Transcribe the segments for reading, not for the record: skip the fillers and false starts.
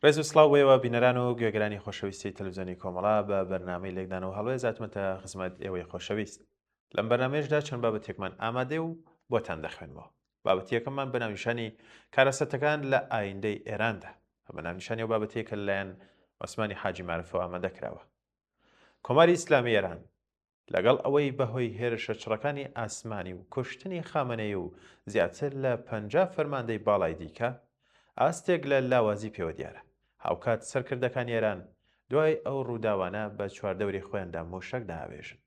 ڕێز و سڵاو بۆ ئێوە بینەران و گوێگرانی خۆشەویستی تەلەفزیۆنی کۆمەڵە بە بەرنامەی لێکدانەوە هەڵوێست هاتمەتە خزمەت ئێوەی خۆشەویست. لەم بەرنامەیەشدا چەند بابەتێکمان ئامادەیە و بۆتان دەخوێنمەوە. بابەتی یەکەممان بە ناونیشانی کارەساتەکان لە ئایندەی ئێراندا بە ناونیشانی ئەو بابەتەیە کە لەلایەن عوسمانی حاجی مارفەوە ئامادە کراوە. کۆماری ئیسلامی ئێران لەگەڵ ئەوەی بەهۆی هێرشە چڕەکانی ئاسمانی و کوشتنی خامەنەیی و زیاتر لە 50 فەرماندەی باڵای دیکە، ئاستێک لە لاوازی پێوە دیارە. هاوکات سەرکردەکانی ئێران دوای ئەو ڕووداوانە بە چواردەوری خۆیاندا مووشەک دەهاوێژن.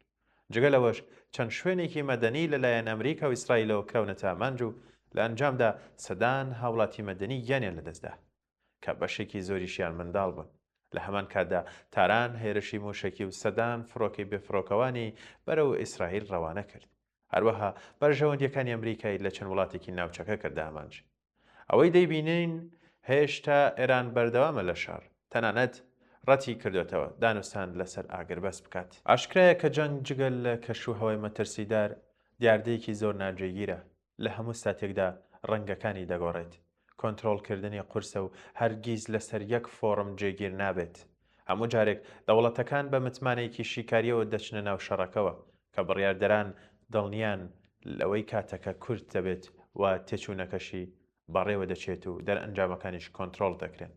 جگە لەوەش چەند شوێنێکی مەدەنی لەلایەن ئەمریکا و ئیسرائیلەوە کراونەتە ئامانج و لە ئەنجامدا سەدان هاوڵاتی مەدەنی گیانیان لەدەستدا کە بەشێکی زۆریشیان منداڵ بوون. لە هەمان کاتدا تاران هێرشی مووشەکی و سەدان فڕۆکەی بێفڕۆکەوانی بەرەو ئیسرائیل ڕەوانە کرد. هەروەها بەرژەوەندییەکانی ئەمریکای لە چەند وڵاتێکی ناوچەکە کردە ئامانج. ئەوەی دەیبینین هێشتا ئێران بەردەوامە لە شەڕ، تەنانەت ڕەتی کردۆتەوە دانوستان لەسەر ئاگربەست بکات. ئاشکرایە کە جەنگ جگە لە کەشوهەوای مەترسیدار، دیاردەیەکی زۆر ناجێگیرە، لە هەموو ساتێکدا ڕەنگەکانی دەگۆڕێت، کۆنترۆڵکردنی قورسە و هەرگیز لەسەر یەک فۆڕم جێگیر نابێت. هەموو جارێک دەوڵەتەکان بە متمانەیەکی شیکارییەوە دەچنە ناو شەڕەکەوە، کە بڕیاردەران دڵنیان لەوەی کاتەکە کورت دەبێت و تێچوونەکەشی بەڕێوە دەچێت و دەرئەنجامەکانیش کۆنترۆڵ دەکرێن.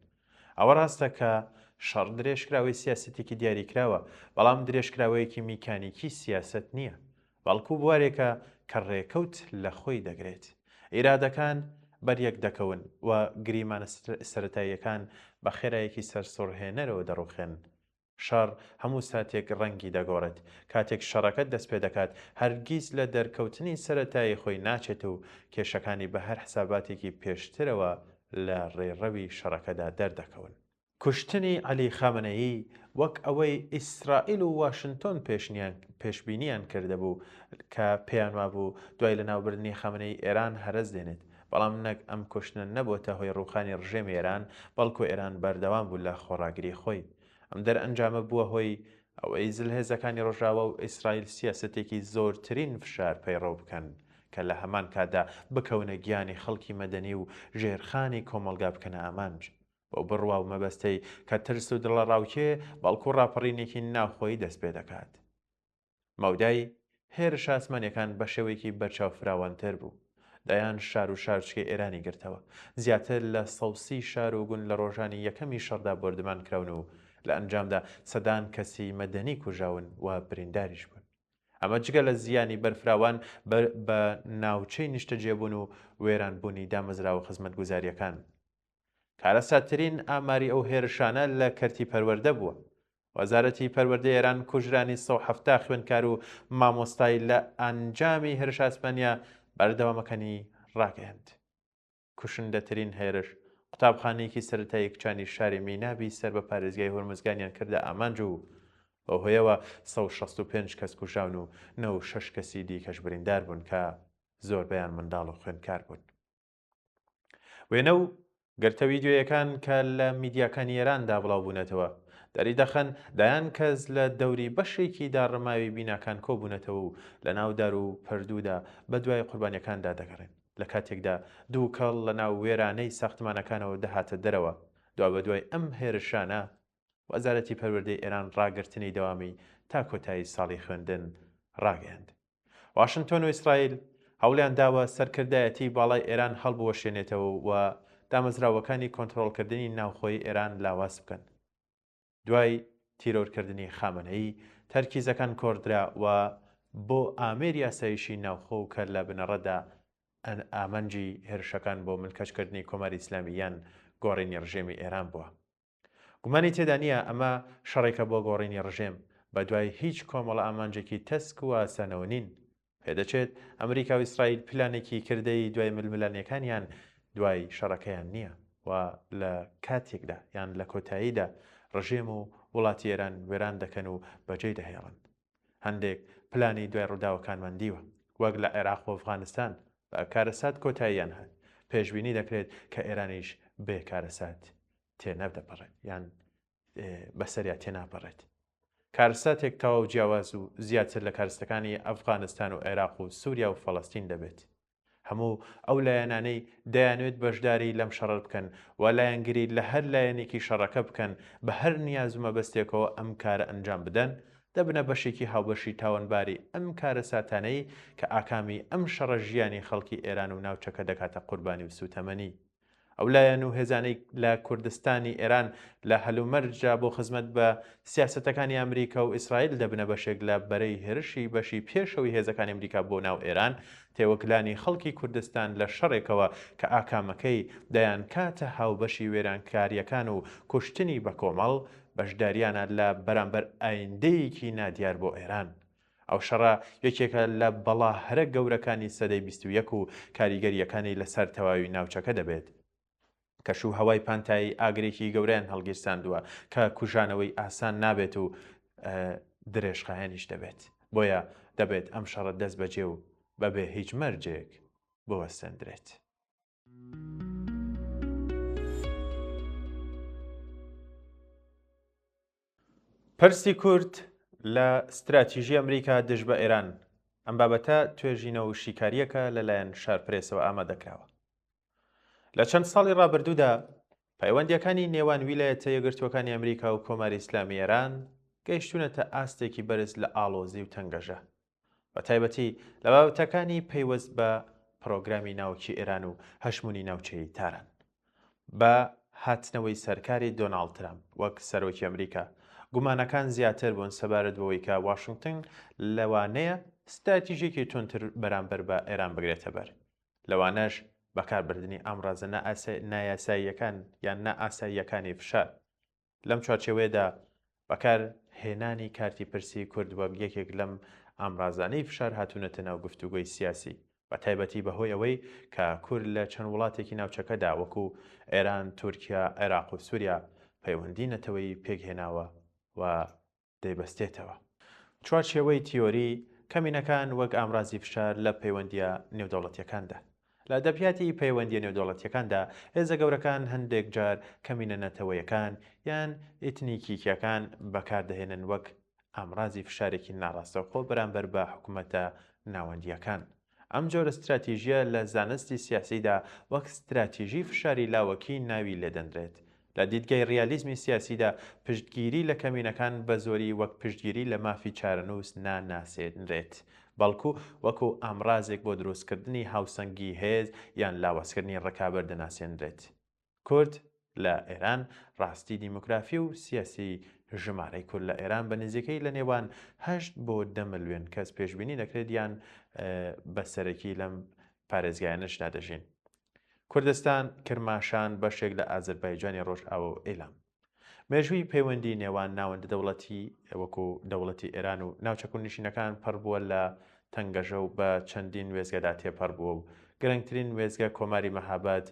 ئەوە ڕاستە کە شەڕ درێژکراوەی سیاسەتێکی دیاریکراوە، بەڵام درێژکراوەیەکی میکانیکی سیاسەت نییە، بەڵکو بوارێکە کە ڕێکەوت لە خۆی دەگرێت. ئیرادەکان بەریەک دەکەون و گریمانە سەرەتاییەکان بە خێرایەکی سەرسوڕهێنەرەوە دەڕوخێن. شەڕ هەموو ساتێک ڕەنگی دەگۆڕێت. کاتێک شەڕەکە دەستپێدەکات، هەرگیز لە دەرکەوتنی سەرەتایی خۆی ناچێت و کێشەکانی بە هەر حساباتێکی پێشترەوە لە ڕێڕەوی شەڕەکەدا دەردەکەون. کوشتنی عەلی خامنەیی وەک ئەوەی ئیسرائیل و واشنتۆن پێشبینیان کردبوو کە پێیانوابوو دوای لەناوبردنی خامنەیی ئێران هەرەس دێنێت، بەڵام نەک ئەم کوشتنە نەبۆتە هۆی ڕووخانی ڕژێمی ئێران، بەڵکو ئێران بەردەوام بوو لە خۆڕاگری خۆی. ئەم دەرئەنجامە بووە هۆی ئەوەی زلهێزەکانی ڕۆژاوا و ئیسرائیل سیاسەتێکی زۆرترین فشار پەیڕەو بکەن کە لە هەمان کاتدا بکەونە گیانی خەڵکی مەدەنی و ژێرخانی کۆمەڵگا بکەنە ئامانج بەو بڕوا و مەبەستەی کە ترس و دڵەڕاوکێ بەڵکو ڕاپەڕینێکی ناوخۆیی دەست پێدەکات. مەودای هێرشە ئاسمانییەکان بە شێوەیەکی بەرچاو فراوانتر بوو. دەیان شار و شارۆچکەی ئێرانی گرتەوە. زیاتر لە 130 شار و گوند لە ڕۆژانی یەکەمی شەڕدا بۆردمان کراون و لە ئەنجامدا سەدان کەسی مەدەنی کوژراون و برینداریش بوون. ئەمە جگە لە زیانی بەرفراوان بە ناوچەی نیشتەجێبوون و وێرانبوونی دامەزراوە خزمەتگوزارییەکان. کارەساتترین ئاماری ئەو هێرشانە لە کەرتی پەروەردە بووە. وەزارەتی پەروەردەی ئێران کوژرانی 170 خوێندکار و مامۆستای لە ئەنجامی هێرشە ئاسمانییە بەردەوامەکانی ڕاگەیاند. کوشندەترین هێرش، قوتابخانەیەکی سەرەتایی کچانی شاری مینابی سەر بە پارێزگای هورمزگانیان کردە ئامانج و بەو هۆیەوە 165 کەس کوژراون و 96 کەسی دیکەش بریندار بوون کە زۆربەیان منداڵ و خوێندکار بوون. وێنە و گرتە ویدیۆیەکان کە لە میدیاکانی ئێراندا بڵاوبوونەتەوە، دەریدەخەن دەیان کەس لە دەوری بەشێکی داڕماوی بیناکان کۆبوونەتەوە و لەناو دار و پەردوودا بەدوای قوربانیەکاندا دەگەڕێن، لە کاتێکدا دووکەڵ لەناو وێرانەی ساختمانەکانەوە دەهاتە دەرەوە. دوابەدوای ئەم هێرشانە، وەزارەتی پەروەردەی ئێران ڕاگرتنی دەوامی تا کۆتایی ساڵی خوێندن ڕاگەیاند. واشنتۆن و ئیسرائیل هەوڵیان داوە سەرکردایەتیی باڵای ئێران هەڵبوەشێنێتەوە و دامەزراوەکانی کۆنترۆڵکردنی ناوخۆیی ئێران لاواز بکەن. دوای تیرۆرکردنی خامەنەیی، تەرکیزەکان کۆڕدرا و بۆ ئامێری ئاسایشی ناوخۆ کە لە بنەڕەتدا ئامانجی هێرشەکان بۆ ملکەچکردنی کۆماری ئیسلامی یان گۆڕینی ڕژێمی ئێران بووە. گومانی تێدا نییە ئەمە شەڕێکە بۆ گۆڕینی ڕژێم، بەدوای هیچ کۆمەڵە ئامانجێکی تەسک و ئاسانەوە نین. پێدەچێت ئەمریکا و ئیسرائیل پلانێکی کردەیی دوای ململانێکانیان دوای شەڕەکەیان نییە و لە کاتێکدا یان لە کۆتاییدا ڕژێم و وڵاتی ئێران وێران دەکەن و بەجێی دەهێڵن. هەندێک پلانی دوای ڕووداوەکانمان دیوە، وەک لە عێراق و ئەفغانستان بە کارەسات کۆتاییان هات، پێشبینی دەکرێت کە ئێرانیش بێ کارەسات تێنەدەپەڕێت یان بەسەریا تێناپەڕێت. کارەساتێک تەواو جیاواز و زیاتر لە کارەستەکانی ئەفغانستان و عێراق و سووریا و فەڵەستین دەبێت. هەموو ئەو لایەنانەی دەیانوێت بەشداری لەم شەڕە بکەن و لایەنگری لە هەر لایەنێکی شەڕەکە بکەن بە هەر نیاز و مەبەستێکەوە ئەم کارە ئەنجام بدەن دەبنە بەشێکی هاوبەشی تاوانباری ئەم کارەساتانەی کە ئاکامی ئەم شەڕە ژیانی خەڵکی ئێران و ناوچەکە دەکاتە قوربانی و سوتەمەنی. ئەو لایەن و هێزانەی لە کوردستانی ئێران لە هەلومەرجدا بۆ خزمەت بە سیاسەتەکانی ئەمریکا و ئیسرائیل دەبنە بەشێک لە بەرەی هێرشی بەشی پێشەوەی هێزەکانی ئەمریکا بۆ ناو ئێران، تێوەگلانی خەڵکی کوردستان لە شەڕێکەوە کە ئاکامەکەی دەیانکاتە هاوبەشی وێرانکارییەکان و کوشتنی بەکۆمەڵ، بەشدارییانە لە بەرامبەر ئایندەیەکی نادیار بۆ ئێران. ئەو شەڕە یەکێکە لە بەڵا هەرە گەورەکانی سەدەی 21 و کاریگەرییەکانی لەسەر تەواوی ناوچەکە دەبێت. کەش و هەوای پانتایی ئاگرێکی گەورەیان هەڵگیرساندووە کە کوژانەوەی ئاسان نابێت و درێژخایەنیش دەبێت. بۆیە دەبێت ئەم شەڕە دەستبەجێ و بەبێ هیچ مەرجێک بوەستێندرێت. پرسی کورد لە ستراتیژی ئەمریکا دژ بە ئێران، ئەم بابەتە توێژینەوە و شیکارییەکە لەلایەن شارپرێسەوە ئامادەکراوە. لە چەند ساڵی ڕابردوودا پەیوەندییەکانی نێوان ویلایەتە یەکگرتووەکانی ئەمریکا و کۆماری ئیسلامی ئێران گەیشتوونەتە ئاستێکی بەرز لە ئاڵۆزی و تەنگەژە، بە تایبەتی لە بابەتەکانی پەیوەست بە پرۆگرامی ناوکی ئێران و هەژموونی ناوچەیی تاران. بە هاتنەوەی سەرکاری دۆناڵد ترەمپ وەک سەرۆکی ئەمریکا، گومانەکان زیاتر بوون سەبارەت بەوەی کە واشنگتن لەوانەیە ستراتیژێکی توندتر بەرامبەر بە ئێران بگرێتەبەر، لەوانەش بەکاربردنی ئامرازە نایاساییەکان یان نائاساییەکانی فشار. لەم چوارچێوەیەدا بەکار هێنانی کارتی پرسی کورد وەک یەکێک لەم ئامرازانەی فشار هاتوونەتە ناو گفتوگۆی سیاسی، بە تایبەتی بە هۆی ئەوەی کە کورد لە چەند وڵاتێکی ناوچەکەدا وەکو ئێران، تورکیا، عێراق و سوریا پەیوەندی نەتەوەیی پێک هێناوە و دەیبەستێتەوە. چوارچێوەی تیۆری کەمینەکان وەک ئامرازی فشار لە پەیوەندییە نێودەوڵەتییەکاندا. لە ئەدەبیاتی پەیوەندییە نێودەوڵەتییەکاندا، هێزە گەورەکان هەندێک جار کەمینە نەتەوەیەکان یان ئیتنیکییەکان بەکاردەهێنن وەک ئامرازی فشارێکی ناڕاستەوخۆ بەرامبەر بە حکومەتە ناوەندییەکان. ئەم جۆرە ستراتیژییە لە زانستی سیاسیدا وەک ستراتیژی فشاری لاوەکی ناوی لێدەنرێت. لە دیدگای ڕیالیزمی سیاسیدا پشتگیری لە کەمینەکان بە زۆری وەک پشتگیری لە مافی چارەنووس ناناسێنرێت، بەڵکو وەکو ئامرازێک بۆ دروستکردنی هاوسەنگی هێز یان لاوازکردنی ڕکابەر دەناسێنرێت. کورد لە ئێران ڕاستی دیموگرافی و سیاسی ژمارەی کورد لە ئێران بە نزیکەی لە نێوان هەشت بۆ دە ملیۆن کەس پێشبینی دەکرێت یان بە سەرەکی لەم پارێزگایانەشدا دەژین. کوردستان، کرماشان، بەشێک لە ئازەربایجانی ڕۆژئاوا و ئیلام. مێژووی پەیوەندی نێوان ناوەندە دەوڵەتی وەکو دەوڵەتی ئێران و ناوچە کوردنشینەکان پڕ بووە لە تەنگەژە و بە چەندین وێستگەدا تێپەڕ بووە و گرنگترین وێستگە کۆماری مەهاباد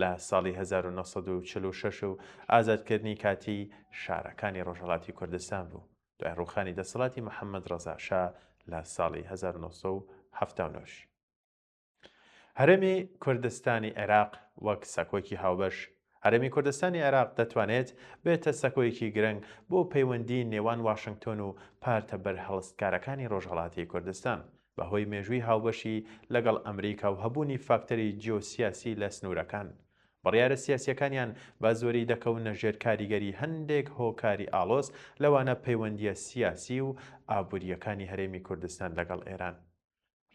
لە ساڵی 1946 و ئازادکردنی کاتیی شارەکانی ڕۆژهەڵاتی کوردستان بوو دوای ڕووخانی دەسەڵاتی محەممەد ڕەزا شا لە ساڵی 1979. هەرێمی کوردستانی عێراق وەک سەکۆیەکی هاوبەش، هەرێمی کوردستانی عێراق دەتوانێت بێتە سەکۆیەکی گرنگ بۆ پەیوەندی نێوان واشنگتۆن و پارتە بەرهەڵستکارەکانی ڕۆژهەڵاتی کوردستان، بەهۆی مێژووی هاوبەشی لەگەڵ ئەمریکا و هەبوونی فاکتەری جیۆسیاسی لە سنوورەکان. بڕیارە سیاسییەکانیان بە زۆری دەکەونە ژێر کاریگەری هەندێک هۆکاری ئاڵۆز، لەوانە پەیوەندییە سیاسی و ئابوورییەکانی هەرێمی کوردستان لەگەڵ ئێران.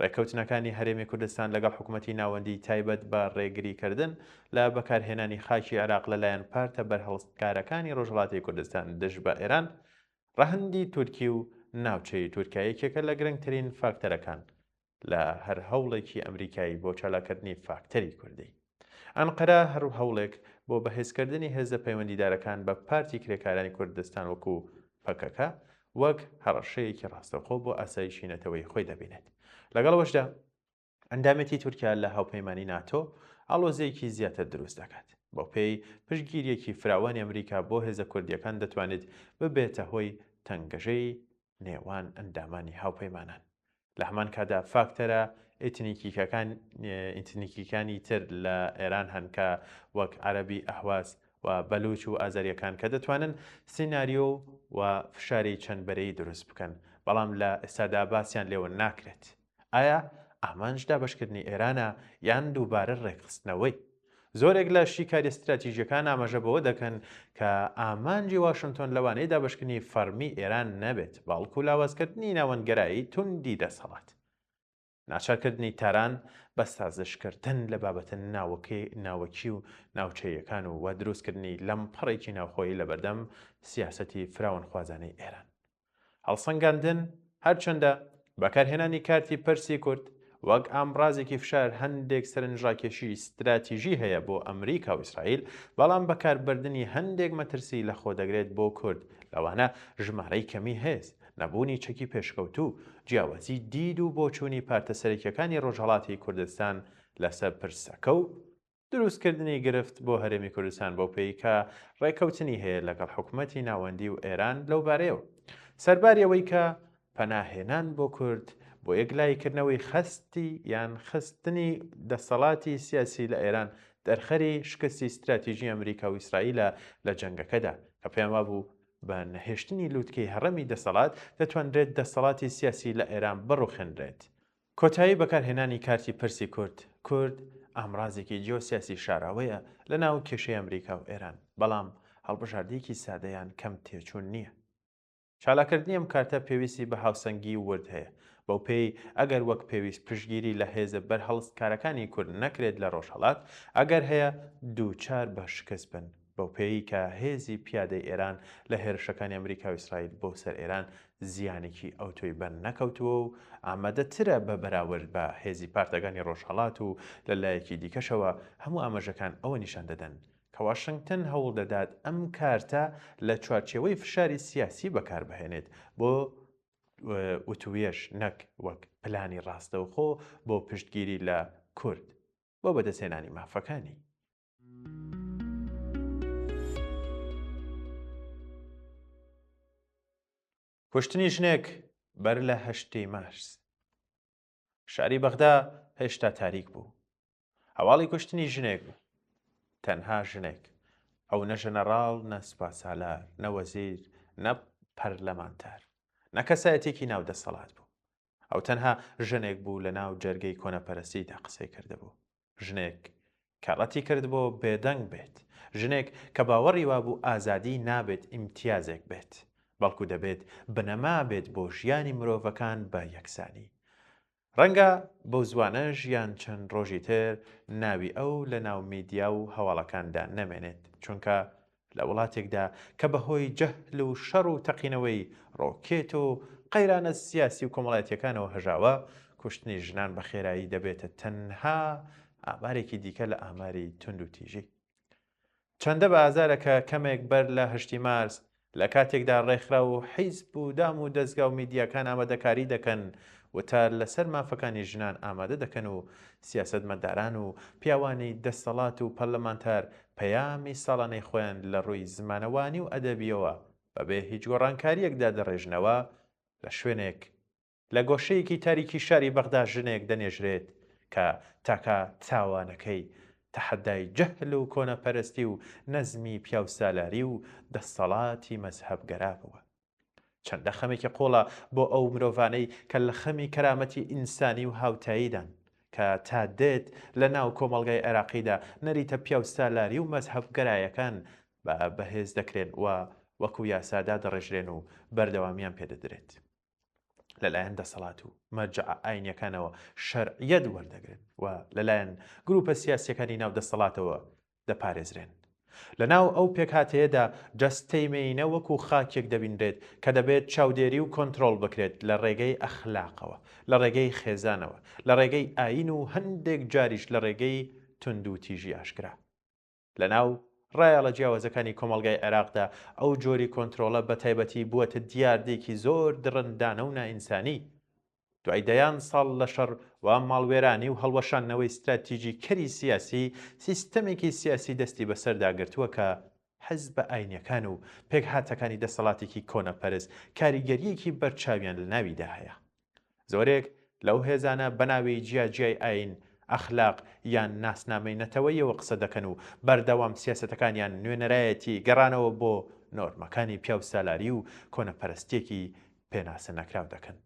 ڕێککەوتنەکانی هەرێمی کوردستان لەگەڵ حکومەتی ناوەندی تایبەت بە ڕێگریکردن لە بەکارهێنانی خاکی عێراق لەلایەن پارتە بەرهەڵستکارەکانی ڕۆژهەڵاتی کوردستان دژ بە ئێران، ڕەهەندی تورکی و ناوچەیی تورکیا یەکێکە لە گرنگترین فاکتەرەکان لە هەر هەوڵێکی ئەمریکایی بۆ چالاککردنی فاکتەری کوردی. ئەنقەرە هەر هەوڵێک بۆ بەهێزکردنی هێزە پەیوەندیدارەکان بە پارتی کرێکارانی کوردستان وەکو پەکەکە وەک هەڕەشەیەکی ڕاستەوخۆ بۆ ئاسایشی نەتەوەیی خۆی دەبینێت. لەگەڵ ئەوەشدا ئەندامێتی تورکیا لە هاوپەیمانی ناتۆ ئاڵۆزییەکی زیاتر دروست دەکات. بەوپێی پشتگیرییەکی فراوانی ئەمریکا بۆ هێزە کوردییەکان دەتوانێت ببێتە هۆی تەنگەژەی نێوان ئەندامانی هاوپەیمانان. لە هەمان کاتدا فاکتەرە ئیتنیکیکەکان ئیتنیکیکانی تر لە ئێران هەن کە وەک عەرەبی ئەهواز و بەلوچ و ئازەریەکان کە دەتوانن سیناریۆ و فشاری چەند بەرەیی دروست بکەن بەڵام لە ئێستادا باسیان لێوە ناکرێت. ئایا ئامانج دابەشکردنی ئێرانە یان دووبارە ڕێکخستنەوەی. زۆرێک لە شیکاریە ستراتیژیەکان ئاماژە بەوە دەکەن کە ئامانجی واشنتۆن لەوانەیە دابەشکردنی فەڕمی ئێران نەبێت، بەڵکو لاوازکردنی ناوەندگەرایی توندی دەسەڵات. ناچارکردنی تاران بە سازشکردن لە بابەتە ناوەکی و ناوچەییەکان و دروستکردنی لەمپەڕێکی ناوخۆیی لەبەردەم سیاسەتی فراوانخوازانەی ئێران. هەڵسەنگاندن، هەرچەندە بەکارهێنانی کارتی پرسی کورد وەک ئامڕازێکی فشار هەندێک سەرنجڕاکێشی ستراتیژی هەیە بۆ ئەمریکا و ئیسرائیل، بەڵام بەکاربردنی هەندێک مەترسی لەخۆدەگرێت بۆ کورد، لەوانە ژمارەی کەمی هێز، نەبوونی چەکی پێشکەوتوو، جیاوازی دید و بۆچوونی پارتە سەرەکییەکانی ڕۆژهەڵاتی کوردستان لەسەر پرسەکە و دروستکردنی گرفت بۆ هەرێمی کوردستان بەوپێی کە ڕێککەوتنی هەیە لەگەڵ حکومەتی ناوەندی و ئێران لەوبارەیەوە. سەرباری ئەوەی کە پەناهێنان بۆ کورد بۆ یەکلاییکردنەوەی خەستی یان خستنی دەسەڵاتی سیاسی لە ئێران دەرخەری شکستی ستراتیژی ئەمریکا و ئیسرائیلە لە جەنگەکەدا کە پێیان وابوو بە نەهێشتنی لوتکەی هەڕەمی دەسەڵات دەتوانرێت دەسەڵاتی سیاسی لە ئێران بڕوخێنرێت. کۆتایی بەکارهێنانی کارتی پرسی کورد، کورد ئامڕازێکی جیۆسیاسی شاراوەیە لە ناو کێشەی ئەمریکا و ئێران، بەڵام هەڵبژاردەیەکی سادە یان کەم تێچوون نییە. چالاککردنی ئەم کارتە پێویستی بە هاوسەنگیی ورد هەیە، بەوپێیەی ئەگەر وەک پێویست پشتگیری لە هێزە بەرهەڵستکارەکانی کورد نەکرێت لە ڕۆژهەڵات، ئەگەر هەیە دووچار بە شکست بن، بەوپێیەی کە هێزی پیادەی ئێران لە هێرشەکانی ئەمریکا و ئیسرائیل بۆ سەر ئێران زیانێکی ئەوتۆی بەر نەکەوتووە و ئامادەترە بە بەراورد بە هێزی پارتەکانی ڕۆژهەڵات و لە لایەکی دیکەشەوە هەموو ئاماژەکان ئەوە نیشان دەدەن کە واشنگتن هەوڵ دەدات ئەم کارتە لە چوارچێوەی فشاری سیاسی بەکاربهێنێت بۆ وتووێژ نەک وەک پلانی ڕاستەوخۆ بۆ پشتگیری لە کورد بۆ بەدەستهێنانی مافەکانی. کوشتنی ژنێک بەر لە هەشتی مارس. شاری بەغدا هێشتا تاریک بوو. هەواڵی کوشتنی ژنێک بوو. تەنها ژنێک. ئەو نە ژەنەڕاڵ، نە سوپاسالار، نە وەزیر، نە پەرلەمانتار، نە کەسایەتیەکی ناو دەسەڵات بوو. ئەو تەنها ژنێک بوو لە ناو جەرگەی کۆنەپەرستیدا قسەی کردبوو. ژنێک کە ڕەتی کردبۆ بێدەنگ بێت. ژنێک کە باوەڕی وابوو ئازادی نابێت ئیمتیازێک بێت، بەڵکو دەبێت بنەما بێت بۆ ژیانی مرۆڤەکان بە یەکسانی. ڕەنگە بەو زووانەش یان چەند ڕۆژی تر ناوی ئەو لە ناو میدیا و هەواڵەکاندا نەمێنێت، چونکە لە وڵاتێکدا کە بەهۆی جەهل و شەڕ و تەقینەوەی ڕۆکێت و قەیرانە سیاسی و کۆمەڵایەتیەکانەوە هەژاوە، کوشتنی ژنان بە خێرایی دەبێتە تەنها ئامارێکی دیکە لە ئاماری توندوتیژی. چەندە بە ئازارە کە کەمێک بەر لە هەشتی مارس لە کاتێکدا ڕێکخراو و حیزب و دام و دەزگا و میدیاکان ئامادەکاری دەکەن وتار لەسەر مافەکانی ژنان ئامادە دەکەن و سیاسەتمەداران و پیاوانی دەستەڵات و پەرلەمانتار پەیامی ساڵانەی خۆیان لە ڕووی زمانەوانی و ئەدەبییەوە بەبێ هیچ گۆڕانکارییەک دادەڕێژنەوە لە شوێنێک لە گۆشەیەکی تاریکی شاری بەغدا ژنێک دەنێژرێت کە تاکە تاوانەکەی تەحەدای جەهل و کۆنەپەرستی و نەزمی پیاوسالاری و دەستەڵاتی مەزهەبگەرا بووە. چەندە خەمێکی قوڵە بۆ ئەو مرۆڤانەی کە لە خەمی کەرامەتی ئینسانی و هاوتاییدان، کە تا دێت لە ناو کۆمەڵگای عێراقیدا نەریتە پیاوسالاری و مەزهەبگەرایەکان بە بەهێز دەکرێن و وەکو یاسا دادەڕێژرێن و بەردەوامیان پێدەدرێت. لەلایەن دەسەڵات و مەرجەعە ئاینیەکانەوە شەرعیەت وەردەگرن و لەلایەن گروپە سیاسیەکانی ناو دەسەڵاتەوە دەپارێزرێن. لەناو ئەو پێکهاتەیەدا جەستەی مێینە وەکو خاکێک دەبینرێت کە دەبێت چاودێری و کۆنترۆڵ بکرێت لە ڕێگەی ئەخلاقەوە، لە ڕێگەی خێزانەوە، لە ڕێگەی ئایین و هەندێک جاریش لە ڕێگەی توندوتیژی ئاشکرا. لەناو ڕایەڵە جیاوازەکانی کۆمەڵگای عێراقدا ئەو جۆری کۆنترۆڵە بەتایبەتی بووەتە دیاردەیەکی زۆر دڕندانە و نائینسانی. دوای دەیان ساڵ لە شەڕ و ماڵوێرانی و هەڵوەشاندنەوەی ستراتیجیکەری سیاسی، سیستەمێکی سیاسی دەستی بەسەردا گرتووە کە حزبە ئاینیەکان و پێکهاتەکانی دەسەڵاتێکی کۆنەپەرست کاریگەرییەکی بەرچاویان لەناویدا هەیە. زۆرێک لەو هێزانە بە ناوی جیا جیای ئایین، ئەخلاق یان ناسنامەی نەتەوەییەوە قسە دەکەن و بەردەوام سیاسەتەکانیان نوێنەرایەتی گەڕانەوە بۆ نۆرمەکانی پیاوسالاری و کۆنەپەرستییەکی پێناسە نەکراو دەکەن.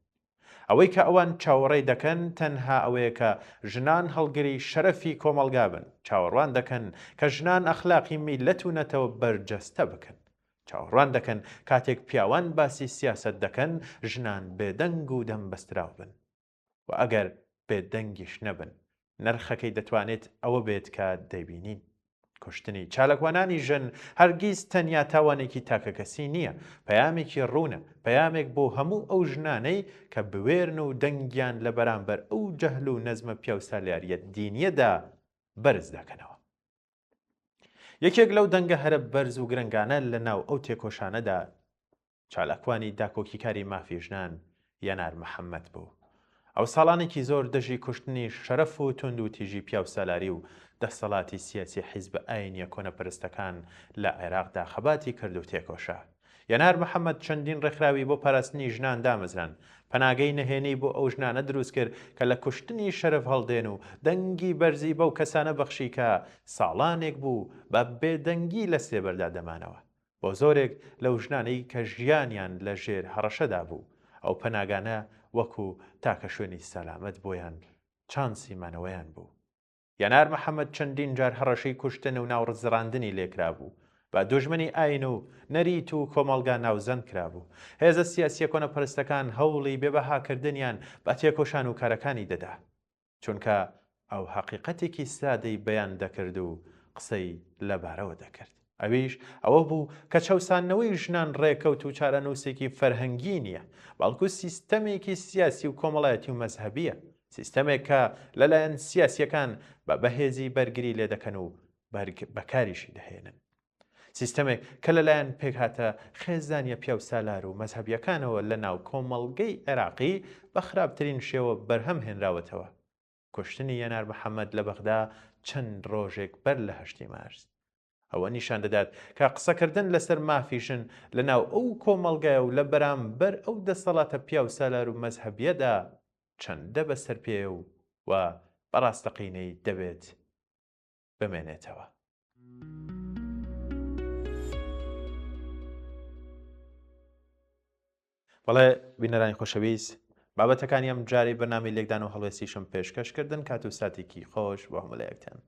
ئەوەی کە ئەوان چاوەڕێی دەکەن تەنها ئەوەیە کە ژنان هەڵگری شەرەفی کۆمەڵگا بن، چاوەڕوان دەکەن کە ژنان ئەخلاقی میللەت و نەتەوە بەرجەستە بکەن. چاوەڕوان دەکەن کاتێک پیاوان باسی سیاسەت دەکەن ژنان بێدەنگ و دەم بەستراو بن. و ئەگەر بێدەنگیش نەبن نرخەکەی دەتوانێت ئەوە بێت کە دەیبینین. کوشتنی چالاکوانانی ژن هەرگیز تەنیا تاوانێکی تاکەکەسی نییە، پەیامێکی ڕوونە، پەیامێک بۆ هەموو ئەو ژنانەی کە بوێرن و دەنگیان لە بەرامبەر ئەو جەهل و نەزمە پیاوسالارییە دینییەدا بەرز دەکەنەوە. یەکێک لەو دەنگە هەرە بەرز و گرنگانە لە ناو ئەو تێکۆشانەدا چالاکوانی داکۆکیکاری مافی ژنان یەنار محەمەد بوو. ئەو ساڵانێکی زۆر دژی کوشتنی شەرەف و توندوتیژی پیاوسالاری و دەسەڵاتی سیاسی حیزبە ئاینیە کۆنەپەرستەکان لە عێراقدا خەباتی کرد و تێکۆشا. یەنار محەمەد چەندین ڕێکخراوی بۆ پاراستنی ژنان دامەزراند، پەناگەی نهێنی بۆ ئەو ژنانە دروست کرد کە لە کوشتنی شەرەف هەڵدێن و دەنگی بەرزی بەو کەسانە بەخشی کە ساڵانێک بوو بە بێدەنگی لە سێبەردا دەمانەوە. بۆ زۆرێک لەو ژنانەی کە ژیانیان لە ژێر هەڕەشەدا بوو، ئەو پەناگانە وەکو تاکە شوێنی سەلامەت بۆیان چانسی مانەوەیان بوو. یەنار محەمەد چەندین جار هەڕەشەی کوشتن و ناوڕزراندنی لێکرابوو، بە دوژمنی ئاین و نەریت و کۆمەڵگا ناوزەند کرابوو. هێزە سیاسییە کۆنەپەرستەکان هەوڵی بێبەهاکردنیان بە تێکۆشان و کارەکانی دەدا. چونکە ئەو هەقیقەتێکی سادەی بەیان دەکرد و قسەی لەبارەوە دەکرد. ئەویش ئەوە بوو کە چەوساندنەوەی ژنان ڕێکەوت و چارەنووسێکی فەرهەنگی نییە، بەڵکو سیستەمێکی سیاسی و کۆمەڵایەتی و مەزهەبییە، سیستەمێک کە لەلایەن سیاسییەکان بە بەهێزی بەرگری لێدەکەن و بەکاریشی دەهێنن. سیستەمێک کە لەلایەن پێکهاتە خێزانییە پیاوسالار و مەزهەبییەکانەوە لەناو کۆمەڵگەی عێراقی بە خراپترین شێوە بەرهەم هێنراوەتەوە. کوشتنی یەنار محەمەد لە بەغدا چەند ڕۆژێک بەر لە هەشتی مارس ئەوە نیشان دەدات کە قسەکردن لەسەر مافی ژن لەناو ئەو کۆمەڵگایە و لە بەرامبەر ئەو دەسەڵاتە پیاوسالار و مەزهەبییەدا چەندە بەسەرپێیە و و بە ڕاستەقینەی دەبێت بمێنێتەوە. بەڵێ بینەرانی خۆشەویست بابەتەکانی ئەم جارەی بەرنامەی لێکدان و هەڵوێستیشم پێشکەش کردن کات و ساتێکی خۆش بۆ هەموو لایەکتان.